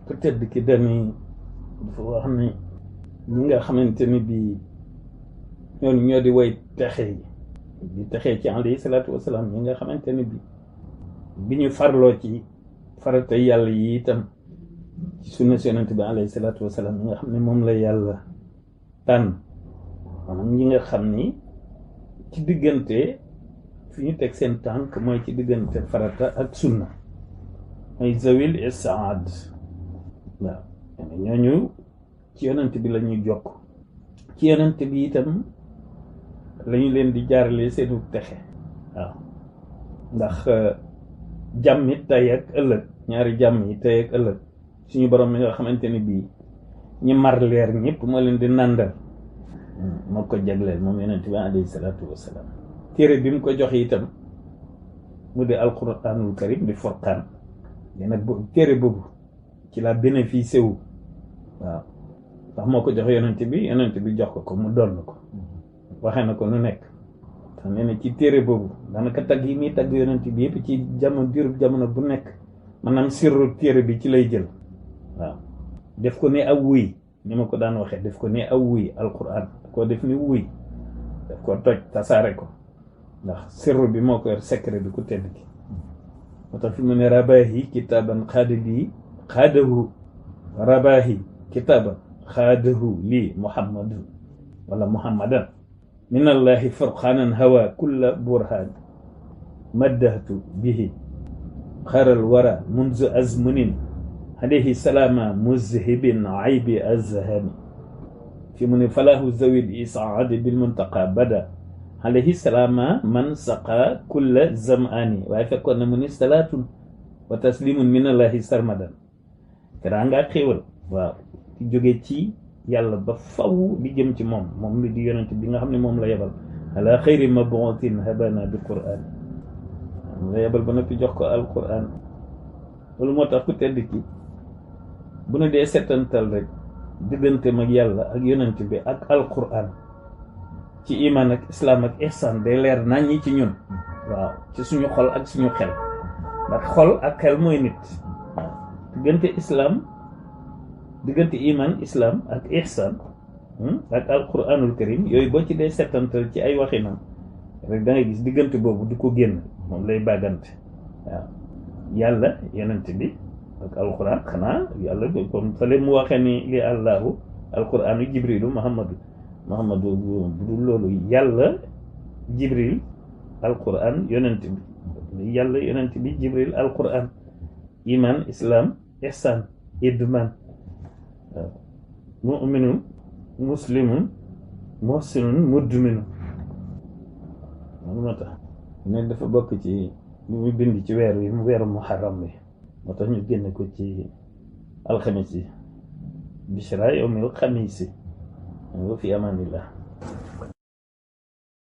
peut-être ki dañuy dafa wax ni ñi nga xamante ni bii ñoo di way texe yi di texee ci alayhi salaatu wasalaam ñi nga xamante ni bi ñu farloo ci farata yàlla yi itam ci sunna si yonent bi alayhi salaatu wasalaam ñi nga xam ne moom la yàlla tànn maanaam ñi nga xam ni ci diggante fi ñu teg seen tànk mooy ci diggante farata ak sunna mooy zawil isaad waaw ñooñu ci yonent bi la ñuy jokk ci yonent bi itam lañu leen di jaarale seenu texe waaw ndax jàmmi tey ak ëllëg ñaari jàmm yi tey ak ëllëg suñu borom mi nga xamante ni bii ñi mar leer ñëpp moo leen di nàndal moo ko jagleel moom yonent bi alayhi salaatu wasalaam téere bi mu ko joxe itam mu di alquranul karim di furqaan mais nag téere boobu ci la bénéficié wu waaw ndax moo ko jox yonent bi jox ko mu doon ko waxee na ko nu nekk tax nee na ci téere boobu daanaka tagg yi muy tagg yonent bi yëpp ci diirub jamono bu nekk maanaam sirru téere bi ci lay jël waaw def ko ne aw wuy ni ma ko daan waxee def ko ne aw wuy alquran koo def ni wuy daf ko toj tasaare ko ndax sirru bi moo ko yor secret bi ku tedd ki moo tax fi mu ne rabahi kitaaban xaadahu rabahi kitaaban xaadahu lii muhammadu wala muhammadan minallahi furqaanan hawa kulla burhaan maddahtu bihi xaral wara munzu azmunin alayhi salaama muzhibin aybi azhani fi mu ne falahu zawil isaadi bil muntaqa bada alayhi salaama man saqa kulla zamani waaye fekkoon na mu ni salaatun wa taslimun minallahi sarmadan teraa ngaa xéewal waaw di jóge ci yàlla ba faw di jëm ci moom mi di yonent bi nga xam ne moom la yebal ala xayri mabuutin habana bi quran la yebal ba noppi jox ko al quran loolu moo tax ku tedd ki bu nu dee settantal rek diggante mag yàlla ak yonent bi ak al quran ci iman ak islam ak ihsan day leer nañ ñi ci ñun waaw ci suñu xol ak suñu xel ndax xol ak xel mooy nit diggante iman islam ak ihsan ak alquranul karim yooyu boo ci dee settantal ci ay waxinam rek da ngay gis diggante boobu du ko génn moom lay bàggante waaw yàlla yonent bi ak alquran xanaa yàlla comme fale mu waxee ni li allahu alquranu jibrilu muhammadu bu dul loolu yàlla jibril alquran yonent bi yàlla yonent bi jibril alquran iman islam ihsan idman mu'minun muslimun muhsinun mudminun loolu moo tax ne dafa bokk ci li mu bind ci weer wi mu weeru muharram bi moo tax ñu génne ko ci alxamis yi bishra yawmil xamiisi wa fi amanillah